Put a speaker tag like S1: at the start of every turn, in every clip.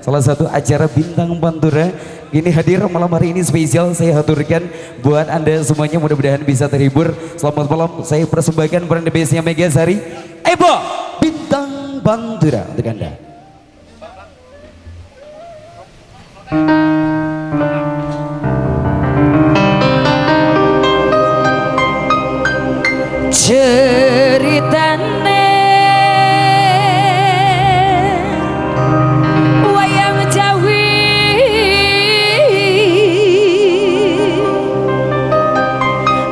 S1: Salah satu acara Bintang Pantura. Ini hadir malam hari ini spesial saya haturkan buat Anda semuanya, mudah-mudahan bisa terhibur. Selamat malam, saya persembahkan brand base-nya Megasari Ebo Bintang Pantura untuk Anda.
S2: Ceritane wayang Jawi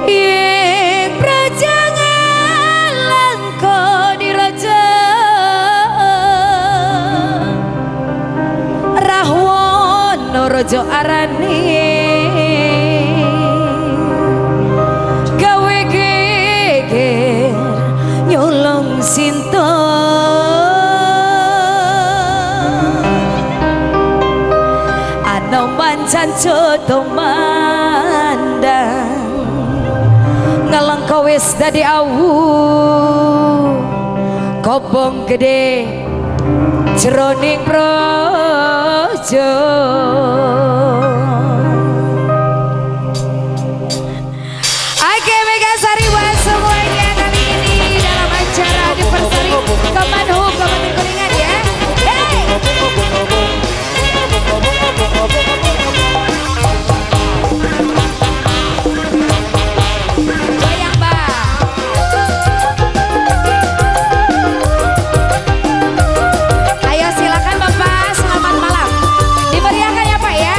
S2: ing praja Ngalangka diraja Rahwana raja arane gawe geger nyolong sinta Anoman cancoto mandang ngalangka wis dadi awu kobong gede jroning praja. Oke, Megasari buat semuanya kali ini dalam acara anniversary Kemenhub Kabupaten Kuningan ya. Hey! Goyang, Bang. Ayo silakan Bapak, selamat malam. Dimeriahkan ya Pak ya.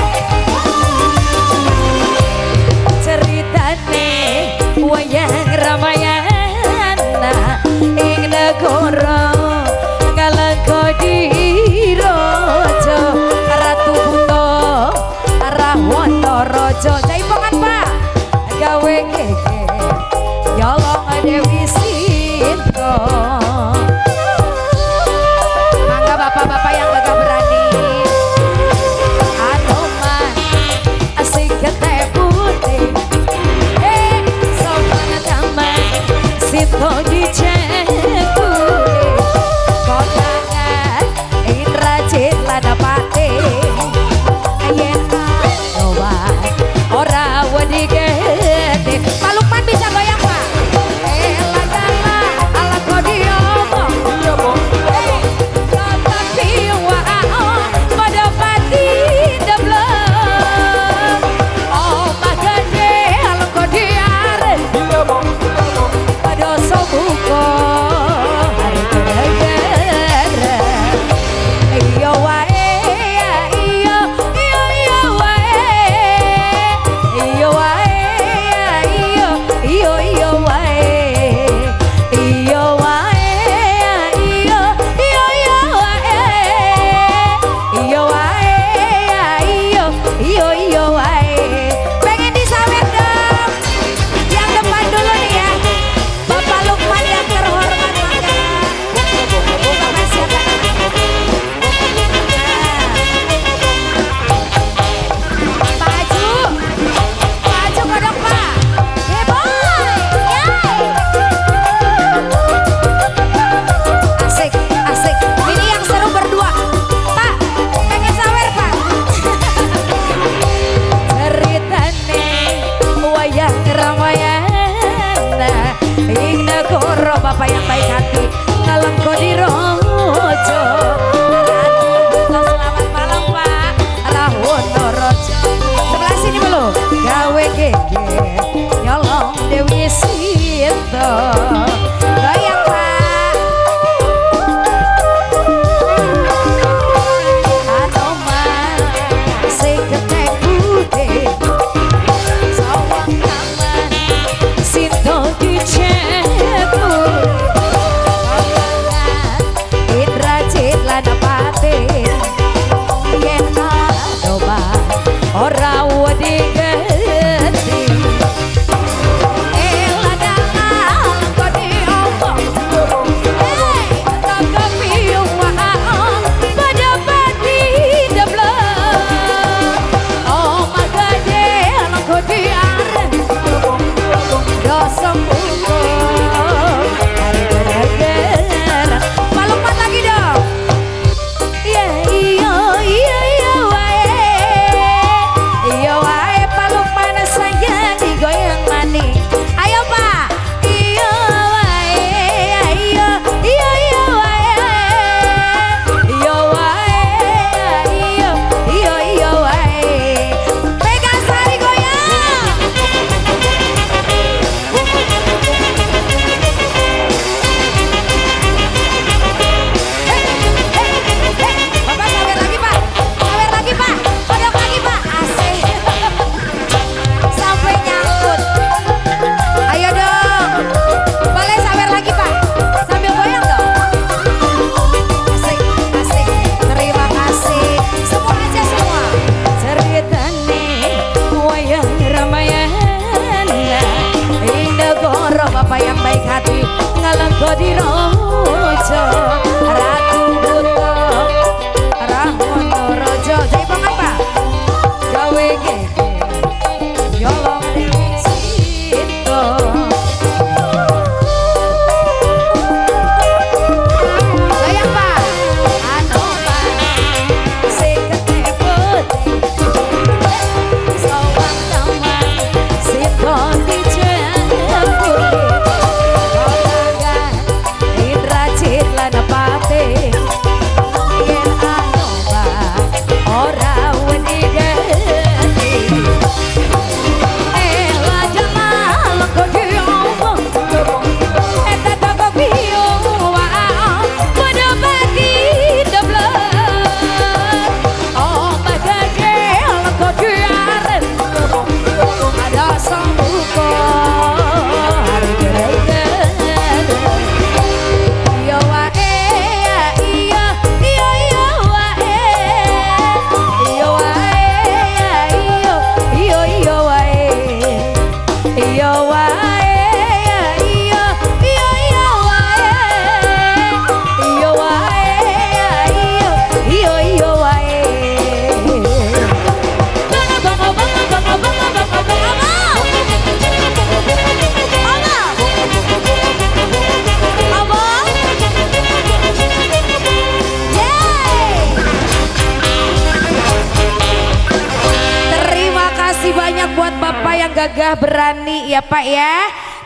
S2: buat Bapak yang gagah berani ya Pak ya.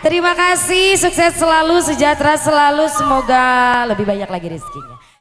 S2: Terima kasih, sukses selalu, sejahtera selalu, semoga lebih banyak lagi rezekinya.